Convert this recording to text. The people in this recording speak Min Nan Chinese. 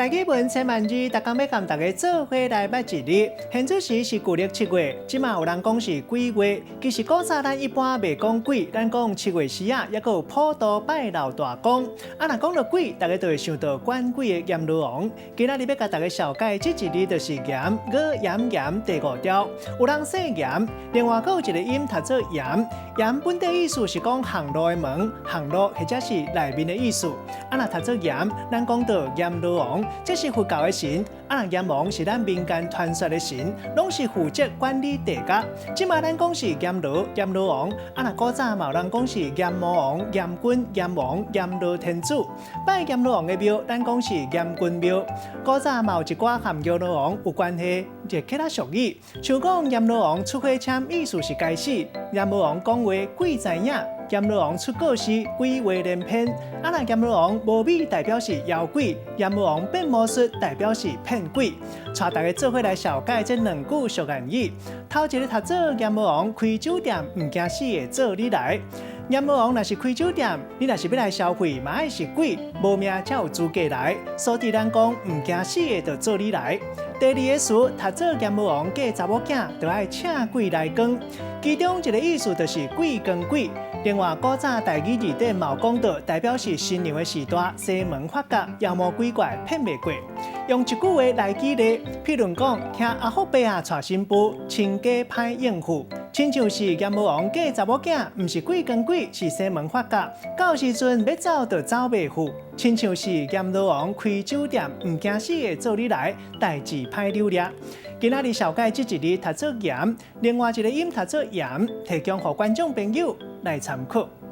台語文千萬字，逐工欲共大家做伙來捌一字。現此時是舊曆七月，這馬有人講是鬼月。其實古早咱一般袂講鬼，咱講七月時仔，抑閣有普渡拜老大公。啊，若講到鬼，大家就會想到管鬼的閻羅王。今仔日欲共大家紹介這一字，就是閻，語言嚴第五調。有人姓閻，另外閣有一个音讀做嚴。嚴本底意思是講行路的門、行路或者是內面的意思。啊，若讀做閻，咱講到閻羅王，這是佛教的神；啊，若閻王是咱民間傳說的神，攏是負責管理地獄。這馬咱講是閻羅、閻羅王，啊，若古早嘛有人講是閻魔王、閻君、閻王、閻羅天子。拜閻羅王的廟，咱講是閻君廟。古早嘛有一寡和閻羅王有關係的其他俗語，像講閻羅王出火籤，意思是該死；閻羅王講話鬼知影。閻羅王出故事，鬼話連篇。啊，若閻羅王無尾，代表是妖鬼；閻羅王變魔術，代表是騙鬼。帶大家做伙來紹介這兩句俗諺語。頭一个讀做閻魔王開酒店，毋驚死的做你來。閻魔王若是開酒店，你若是欲來消費，嘛愛是鬼，無命才有資格來。所以咱講毋驚死的，就做你來。第二个詞讀做閻魔王嫁查某囝，就愛請鬼來光。其中一个意思就是鬼光鬼。另外，古早台語字典嘛有講到，代表是新娘的時代，西門發覺妖魔鬼怪騙袂過。用一句話來舉例，譬如講，聽阿福伯仔娶新婦，親家歹應付，親像是閻魔王嫁查某囝，毋是鬼光鬼，是西門發覺，到時陣欲走就走袂去。親像是閻羅王開酒店，毋驚死的做你來，代誌歹扭掠。今仔日紹介這一字讀做閻，另外一个音讀做嚴，提供予觀眾朋友來參考。